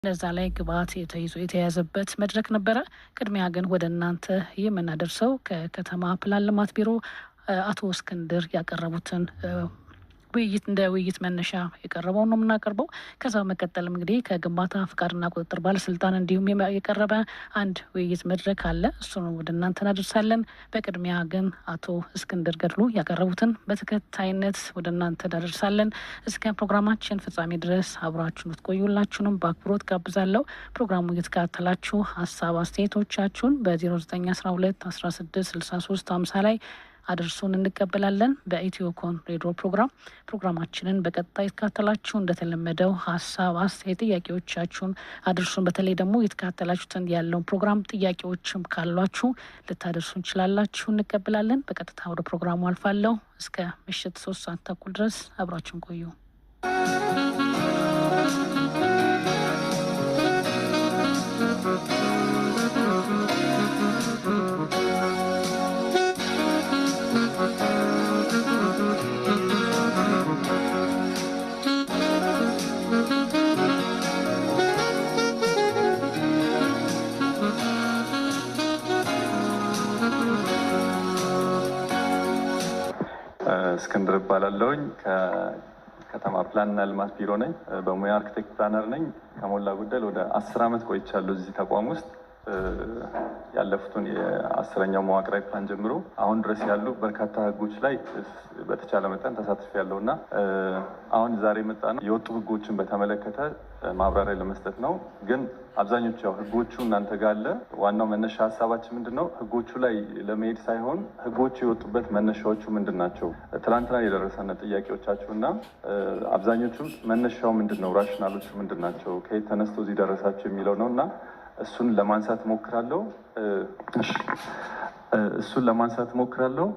ለዛ ላይ ግብዓት ተይዞ የተያዘበት መድረክ ነበረ። ቅድሚያ ግን ወደ እናንተ የምናደርሰው ከከተማ ፕላን ልማት ቢሮ አቶ እስክንድር ያቀረቡትን ውይይት እንደ ውይይት መነሻ የቀረበው ነው የምናቀርበው። ከዛ በመቀጠልም እንግዲህ ከግንባታ ፍቃድና ቁጥጥር ባለስልጣን እንዲሁም የቀረበ አንድ ውይይት መድረክ አለ። እሱን ወደ እናንተ እናደርሳለን። በቅድሚያ ግን አቶ እስክንድር ገድሉ ያቀረቡትን በተከታይነት ወደ እናንተ እናደርሳለን። እስከ ፕሮግራማችን ፍጻሜ ድረስ አብራችሁን ትቆዩላችሁንም በአክብሮት ጋብዛለሁ። ፕሮግራሙ እየተከታተላችሁ ሀሳብ አስተያየቶቻችሁን በ0912 16 63 50 ላይ አድርሱን እንቀበላለን። በኢትዮኮን ሬዲዮ ፕሮግራማችንን በቀጣይ የተከታተላችሁ እንደተለመደው ሀሳብ አስተያየት፣ ጥያቄዎቻችሁን አድርሱን። በተለይ ደግሞ የተከታተላችሁትን ያለውን ፕሮግራም ጥያቄዎችም ካሏችሁ ልታደርሱ እንችላላችሁ፣ እንቀበላለን። በቀጥታ ወደ ፕሮግራሙ አልፋለሁ። እስከ ምሽት 3 ሰዓት ተኩል ድረስ አብራችሁን ቆዩ። እስክንድር እባላለሁኝ፣ ከከተማ ፕላንና ልማት ቢሮ ነኝ። በሙያ architect planner ነኝ። ከሞላ ጎደል ወደ 10 ዓመት ቆይቻለሁ እዚህ ተቋም ውስጥ። ያለፉትን የ10ኛው መዋቅራዊ ፕላን ጀምሮ አሁን ድረስ ያሉ በርካታ ህጎች ላይ በተቻለ መጠን ተሳትፌያለሁ እና አሁን ዛሬ የመጣነው የወጡ ህጎችን በተመለከተ ማብራሪያ ለመስጠት ነው። ግን አብዛኞቹ ያው ህጎቹ እናንተ ጋር አለ። ዋናው መነሻ ሀሳባችን ምንድን ነው? ህጎቹ ላይ ለመሄድ ሳይሆን ህጎቹ የወጡበት መነሻዎቹ ምንድን ናቸው? ትላንትና የደረሰን ጥያቄዎቻችሁ እና አብዛኞቹ መነሻው ምንድን ነው፣ rationale ኦቹ ምንድን ናቸው፣ ከየት ተነስቶ እዚህ ደረሳችሁ የሚለው ነው እና እሱን ለማንሳት ሞክራለሁ። እሱን ለማንሳት ሞክራለሁ።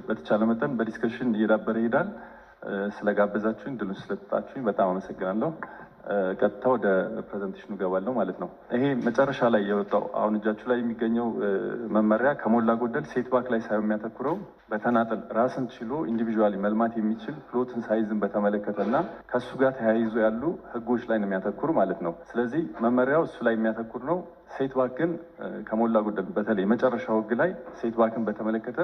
በተቻለ መጠን በ discussion እየዳበረ ይሄዳል። ስለጋበዛችሁኝ፣ እድሉን ስለሰጣችሁኝ በጣም አመሰግናለሁ። ቀጥታ ወደ presentation ኑ ገባለሁ ማለት ነው። ይሄ መጨረሻ ላይ የወጣው አሁን እጃችሁ ላይ የሚገኘው መመሪያ ከሞላ ጎደል setback ላይ ሳይሆን የሚያተኩረው በተናጠል ራስን ችሎ individually መልማት የሚችል plot ን size ን በተመለከተ እና ከእሱ ጋር ተያይዞ ያሉ ህጎች ላይ ነው የሚያተኩር ማለት ነው። ስለዚህ መመሪያው እሱ ላይ የሚያተኩር ነው። Setback ግን ከሞላ ጎደል በተለይ የመጨረሻው ህግ ላይ setback ን በተመለከተ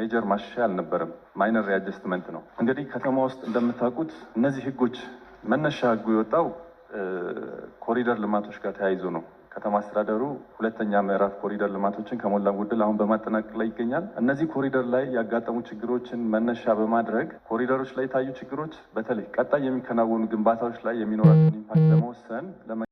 major ማሻሻያ አልነበረም። Minor readjustment ነው። እንግዲህ ከተማ ውስጥ እንደምታውቁት እነዚህ ህጎች መነሻ ህጉ የወጣው ኮሪደር ልማቶች ጋር ተያይዞ ነው። ከተማ አስተዳደሩ ሁለተኛ ምዕራፍ ኮሪደር ልማቶችን ከሞላ ጎደል አሁን በማጠናቀቅ ላይ ይገኛል። እነዚህ ኮሪደር ላይ ያጋጠሙ ችግሮችን መነሻ በማድረግ ኮሪደሮች ላይ የታዩ ችግሮች በተለይ ቀጣይ የሚከናወኑ ግንባታዎች ላይ የሚኖራቸውን impact ለመወሰን